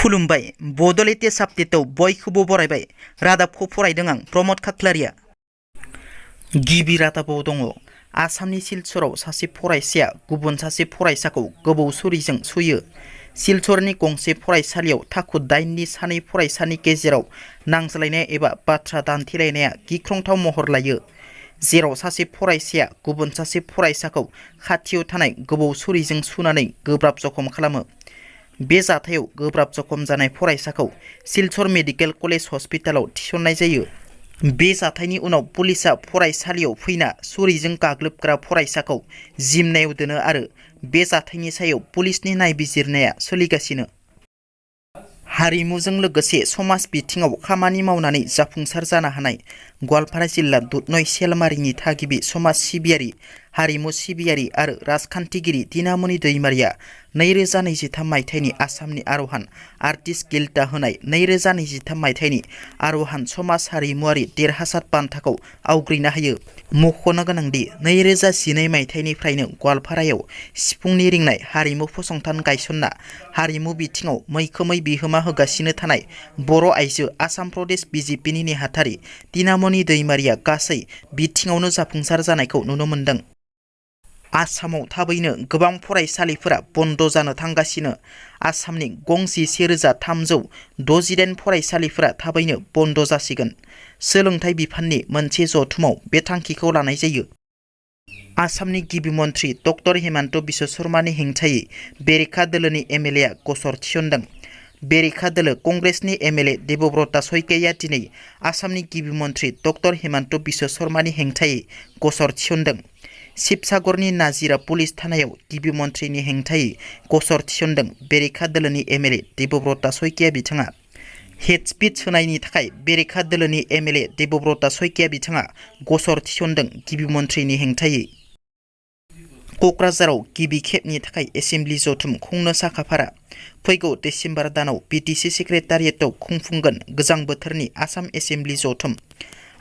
खुलुमबाय बड'लेण्ड साबजेक्टआव बयखौबो बरायबाय रादाबखौ फरायदों आं प्रमद खाख्लारिया। गिबि रादाबाव दङ आसामनि सिलचराव सासे फरायसाया गुबुन सासे फरायसाखौ गोबौ छुरिजों सुयो। सिलचरनि गंसे फरायसालियाव थाखो 8नि सानै फरायसानि गेजेराव नांज्लायनाय एबा बाथ्रा दान्थेलायनाया गिख्रंथाव महर लायो, जेराव सासे फरायसाया गुबुन सासे फरायसाखौ खाथियाव थानाय गोबौ छुरिजों सुनानै गोब्राब जखम खालामो। बे जाथायाव गोब्राब जखम जानाय फरायसाखौ सिलचर मेडिकेल कलेज हस्पिटालाव थिसननाय जायो। बे जाथायनि उनाव पुलिसआ फरायसालियाव फैना छुरिजों गाग्लोबग्रा फरायसाखौ जिम्मायाव दोनो आरो बे जाथायनि सायाव पुलिसनि नायबिजिरनाया सोलिगासिनो। हारिमुजों लोगोसे समाज बिथिङाव खामानि मावनानै जाफुंसार जानो हानाय गवालपारा जिल्ला दुधनय सेलमारिनि थागिबि समाज सिबियारि, हारिमु सिबियारि आरो राजखान्थिगिरि दिनामणि दैमारिया 2023 मायथाइनि आसामनि आर'हान आर्टिस्ट गिल्डआ होनाय 2023 मायथाइनि आर'हान समाज हारिमुआरि देरहासार बान्थाखौ आवग्रिनो हायो। मख'नो गोनांदि 2012 मायथाइनिफ्रायनो गवालपारायाव सिफुंनि रिंनाय हारिमु फसंथान गायसनना हारिमु बिथिङाव मैखोमै बिहोमा होगासिनो थानाय बर' आइजो आसाम प्रदेश बिजेपिनि नेहाथारि दिनामणि दैमारिया गासै बिथिङावनो जाफुंसार जानायखौ नुनो मोन्दों। आसामाव थाबैनो गोबां फरायसालिफोरा बन्द जानो थांगासिनो। आसामनि गं 11,368 फरायसालिफोरा थाबैनो बन्द जासिगोन। सोलोंथाइ बिफाननि मोनसे जथुमाव बे थांखिखौ लानाय जायो। आसामनि गिबि मन्थ्रि डक्टर हेमन्त बिश्व शर्मानि हेंथायै बेरेखा दोलोनि एमएलएआ गसर थिसनदों। बेरेखा दोलो कंग्रेसनि एमएलए देबब्रता सयकियाया दिनै आसामनि गिबि मन्थ्रि डक्टर हेमन्त बिश्व शर्मानि हेंथायै गसर थिसनदों। शिबसागरनि नाजिरा पुलिस थानायाव गिबि मन्थ्रिनि हेंथायै गसर थिसनदों बेरेखा दोलोनि एमएलए देबब्रता सयकिया बिथाङा। हेड स्पिच होनायनि थाखाय बेरेखा दोलोनि एमएलए देबब्रता सयकिया बिथाङा गसर थिसनदों गिबि मन्थ्रिनि हेंथायै। क'क्राझाराव गिबि खेबनि थाखाय एसेम्ब्लि जथुम खुंनो साखाफारा। फैगौ डिसेम्बर दानाव बिटिसि सेक्रेटारियेटआव खुंफुंगोन गोजां बोथोरनि आसाम एसेम्ब्लि जथुम।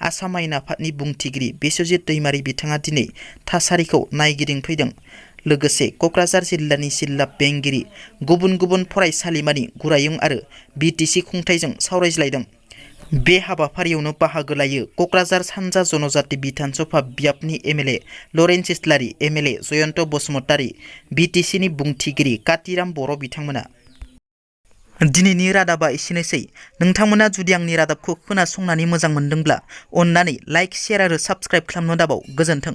आसाम आयेन आफादनि बुंथिगिरि बिस्वजित दैमारि बिथाङा दिनै थासारिखौ नायगिदिंफैदों। लोगोसे क'क्राझार जिल्लानि जिल्ला बेंगिरि, गुबुन गुबुन फरायसालिमानि गुरायुं आरो बिटिसि खुंथायजों सावरायज्लायदों। बे हाबाफारियावनो बाहागो लायो क'क्राझार सानजा जनजाति बिधान सभा बियाबनि एमएलए लरेन्स इस्लारि, एमएलए जयन्त बसुमतारी, बिटिसिनि बुंथिगिरि कातिराम बर' बिथांमोना। दिनैनि रादाबा एसेनोसै। नोंथांमोना जुदि आंनि रादाबखौ खोनासंनानै मोजां मोनदोंब्ला अन्नानै लाइक, शेयार आरो साबस्क्राइब खालामनो दाबाव। गोजोन्थों।